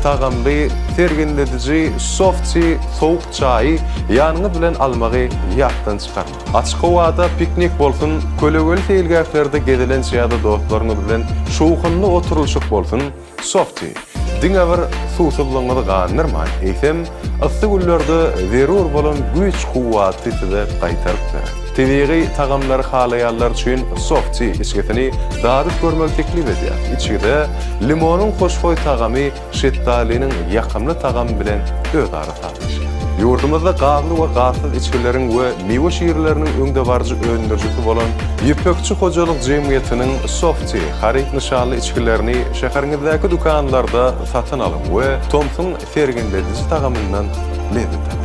Tagamly, serginlediji Softi sowuk çaýy ýanyňyz bilen almagy ýatdan çykarmaň. Açyk howada piknik bolsun, kölegeli seýilgählerde gezelenç ýa-da dostlaryňyz bilen şowhunly oturylyşyk bolsun, Softi diňe bir suwsuzlygyňyzy gandyrman, eýsem, yssy günlerde zerur bolan güýç-kuwwaty size gaýtaryp berer. Tebigy tagamlary halaýanlar üçin Softi içgisini dadyp görmegi teklip edýär. Içgide limonyň hoşboý tagamy şetdalynyň ýakymly tagamy bilen özara sazlaşýar. Ýurdumyzda gazly we gazsyz içgileriň we miwe şireleriniň öňdebaryjy öndürijisi bolan Ýüpekçi hojalyk jemgyýetiniň Softi haryt nyşanly içgilerini şäheriňizdäki dükanlarda satyn alyň we tomsuň serginlediji tagamyndan lezzet alyň.